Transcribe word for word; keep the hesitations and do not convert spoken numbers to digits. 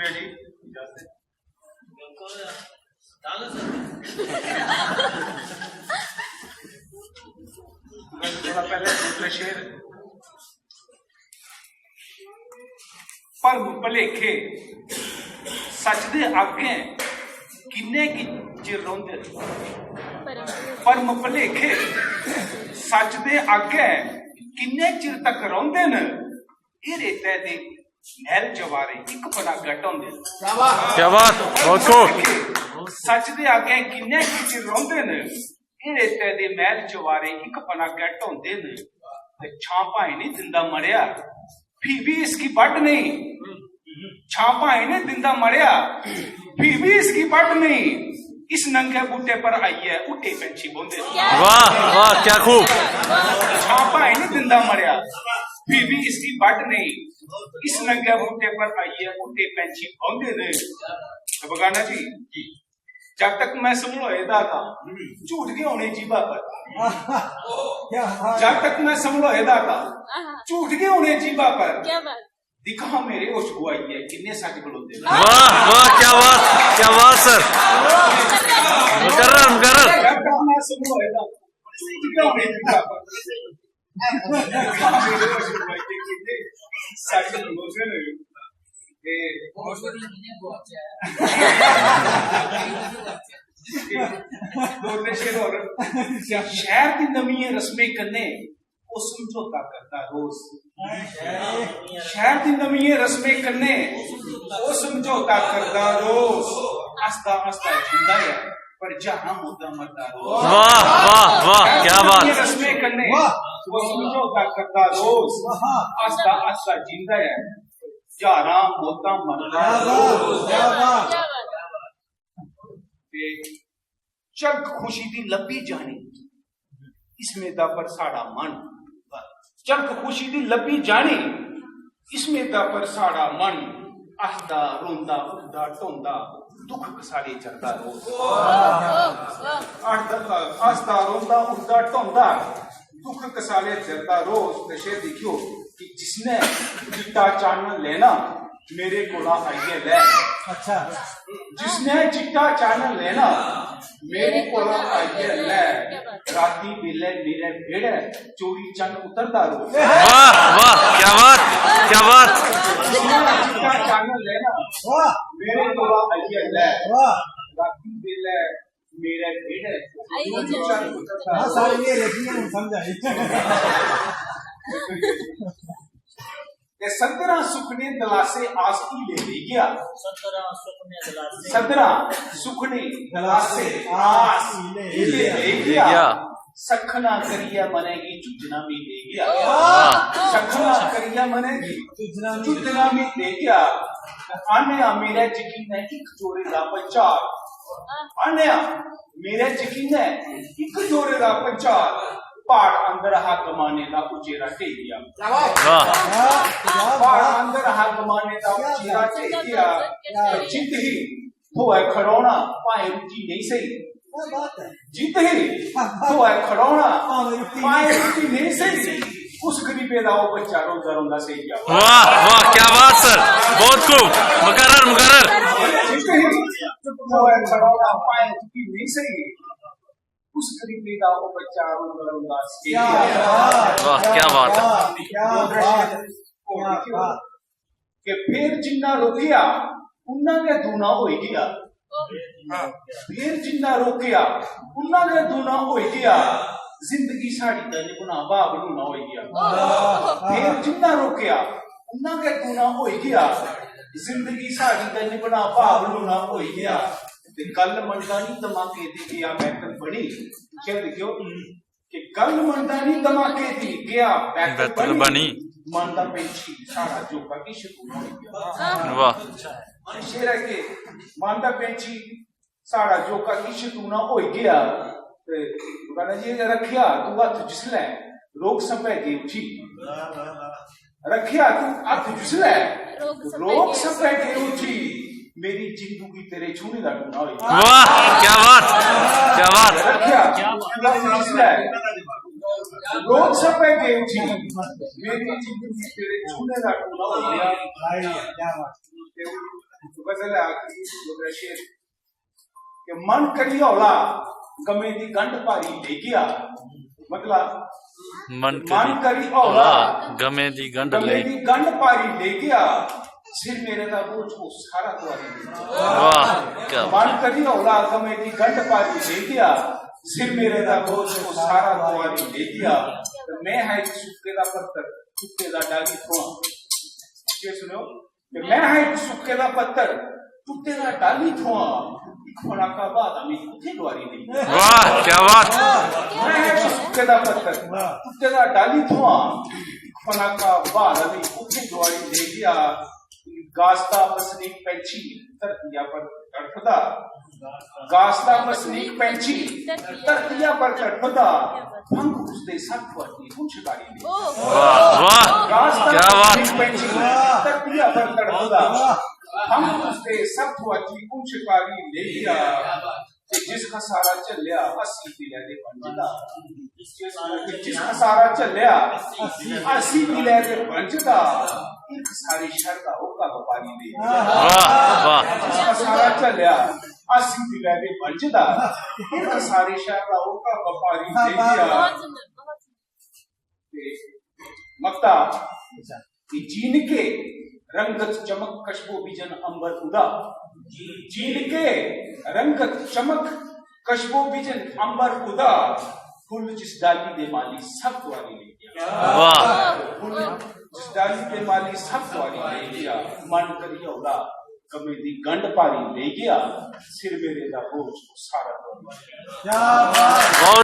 जी, इजाजत। थोड़ा पहले दूसरे शेर। भरम भलेखे सच दे अग्गें किन्ने कि चिर रौंह्दे न? भरम भलेखे सच दे अग्गें किन्ने चिर तक रौंह्दे न? एह् रेतै दे मैह्ल जवारे इक पना गै ढौंदे न। क्या बात, बहुत खूब। सच दे अग्गें किन्ने कि चिर रौंह्दे न? एह् रेतै दे मैह्ल जवारे इक पना गै ढौंदे न। ते छां भाएं निं दिंदा मरेआ, फ्ही बी इसगी बड्ढ नेईं। छां भाएं निं दिंदा मरेआ, फ्ही बी इसगी बड्ढ नेईं। इस नंगे बूटे पर आइयै हुट्टे पैंछी बौंह्दे न। वाह, वाह, क्या खूब। छां भाएं निं दिंदा मरेआ, फ्ही बी इसगी बड्ढ नेईं। इस नंगे बूटे पर आइयै हुट्टे पैंछी बौंह्दे न। ते बगाना जी, जब तक मैं समलोए दा था, झूठ गै होने जीभा पर। क्या बात। जब तक मैं समलोए दा था, झूठ गै होने जीभा पर। क्या बात। दिक्खा मेरे होश गुआइयै किन्ने सच बलोंदे न। वाह, वाह, क्या बात, क्या बात सर। मुकर्रर, मुकर्रर। जब तक मैं समलोए दा था, झूठ गै होने जीभा पर। दिक्खा मेरे होश गुआइयै किन्ने सच बलोंदे न। ते दोरले शेर होर। शैह्र दी नमियें रस्में कन्नै ओह् समझौता करदा रोज। शैह्र दी नमियें रस्में कन्नै ओह् समझौता करदा रोज। हसदा हसदा जींदा ऐ, पर ज्हारां मौतां मरदा रोज। वाह, वाह, वाह, क्या बात। नमियें रस्में कन्नै ओह् समझौता करदा रोज। हसदा हसदा जींदा ऐ, ज्हारां मौतां मरदा रोज। क्या बात। ते झलक खुशी दी लब्भी जानी, इस मेदा पर साढ़ा मन। झलक खुशी दी लब्भी जानी, इस मेदा पर साढ़ा मन। हसदा, रोंदा, उठदा, ढोंदा, दुख कसाले चरदा रोज। हसदा, हसदा, रोंदा, उठदा, ढोंदा, दुख कसाले चरदा रोज। ते शेर दिक्खेओ कि जिसने चिट्टा चानन लैना, मेरे कोला आइयै लै। अच्छा। जिसने चिट्टा चानन लैना, मेरे कोला आइयै लै। राती बेलै मेरे बेड़ै चोरी चन्न उतरदा रोज। वाह, वाह, क्या बात, क्या बात। जिसने चिट्टा चानन लैना, वाह। मेरे कोला आइयै लै। वाह। राती बेलै मेरे बेड़ै आई चोरी चन्न उतरदा हाँ, रोज। सारे ये रेखियां हम समझ आई। ते सद्धरां सुखने दलासे आस हीले लेई गेआ। सद्धरां सुखने दलासे। सद्धरां सुखने दलासे आस हीले लेई गेआ। सखना करियै मनै गी झुज्जना बी लेई गेआ। वाह। सखना करियै मनै गी झुज्जना बी लेई गेआ। आनेआ मेरे जकीनै इक जोरे दा पंचार। आनेआ मेरे जकीनै इक जोरे दा पंचार। प्हाड़ अंदर हा कमाने दा उचेरा ढेई गेआ। वाह। प्हाड़ अंदर हा कमाने दा उचेरा ढेई गेआ। जित ही थ्होए खड़ौना भाएं रुचि नेईं सही। जित ही थ्होए खड़ौना भाएं रुचि नेईं सही। उस गरीबे दा ओह् बच्चा रोंदा रोंदा सेई गेआ। वाह, वाह, क्या बात सर, बहुत खूब, मुकर्रर, मुकर्रर। जित ही थ्होए खड़ौना भाएं रुचि नेईं सही। उस गरीबी दा ओह् बच्चा रोंदा रोंदा सेई गेआ। वाह, क्या बात है। क्या बात, क्या बात। कि फिर जिन्ना रोकेआ, उन्ना गै दूना होई गेआ। फिर जिन्ना रोकेआ, उन्ना गै दूना होई गेआ। जिंदगी साढ़ी दा निभना भाव लूना होई गेआ। फिर जिन्ना रोकेआ, उन्ना गै दूना होई गेआ। जिंदगी साढ़ी दा निभना भाव लूना होई गेआ। ते गल्ल मनदा नी धमाके दी गेआ बैतल बनी। शेर दिक्खेओ कि गल्ल मनदा नी धमाके दी गेआ बैतल बैतल बनी। बनी। मन दा पैंछी साढ़ा जोका किश दूना होई गेआ। वाह। शेर ऐ कि मन दा पैंछी साढ़ा जोका किश दूना होई गेआ। ते गल्ल जी रक्खेआ तू हत्थ जिसलै रोग सप्पै गे उठी। रक्खेआ तू हत्थ जिसलै रोग सप्पै रोग गे सप्पै गे उठी। मेरी जिंदू गी तेरे छूने दा टूना होई गेआ। वाह, क्या बात, क्या बात। रक्खेआ तू हत्थ जिसलै रोग सप्पै गे उठी। मेरी जिंदू गी तेरे छूने दा टूना होई गेआ। क्या बात। ते गजल है आखिरी, दूसरा शेर कि मन करी हौला, गमें दी गंढ भारी लेई गेआ। मतलब, मन मन करी करी हौला, हौला, गमें दी गंढ गमें लेई दी गंढ भारी लेई गेआ। सिर मेरे दा बोझ ओह् सारा तुआरी लेई गेआ। वाह, क्या बात। मन करी हौला, गमें दी गंढ भारी लेई गेआ। सिर मेरे दा बोझ ओह् सारा तुआरी लेई गेआ। ते मैं हा इक सुक्के दा पत्तर, टुट्टे दा डाली थोआ। ये सुनो, ते मैं हा इक सुक्के दा पत्तर, टुट्टे दा डाली थोआ। इक फनाका बादा में कुत्थै डुआरी लेई गेआ। वाह, क्या बात। मैं हा इक सुक्के दा पत्तर, टुट्टे दा डाली थोआ। इक फनाका बादा में कुत्थै डुआरी लेई गेआ। गास दा बसनीक पैंछी धरतिया पर तड़फदा। गास दा बसनीक पैंछी धरतिया पर तड़फदा। फंघ उसदे सख्त वर्दी कुछ गाड़ी में। वाह, वाह, गास दा क्या बात। बसनीक पैंछी धरतिया पर तड़फदा। फंघ उसदे सख्त वर्दी कुछ गाड़ी ले गया। ते जिस खसारा झल्लेआ अस्सी दिलै दे पंज दा। जिस खसारा झल्लेआ अस्सी दिलै दे पंज दा। इक सारी शर दा ओका बपारी दे। वाह, वाह। जिस खसारा झल्लेआ अस्सी दिलै दे पंज दा। इक सारी शर दा ओका बपारी दे। ते मक्ता कि जीनके रंगत चमक कशबो बिजन अंबर उदा। जीनके रंगत चमक कशबो बिजन अंबर उदा। फुल जिस डाली दे माली सब तुआरी लेई गेआ। वाह। फुल जिस डाली दे माली सब तुआरी लेई गेआ। मन करी हौला गमें दी गंढ भारी लेई गेआ। सिर मेरे दा बोझ ओह् सारा तुआरी। क्या बात। बहुत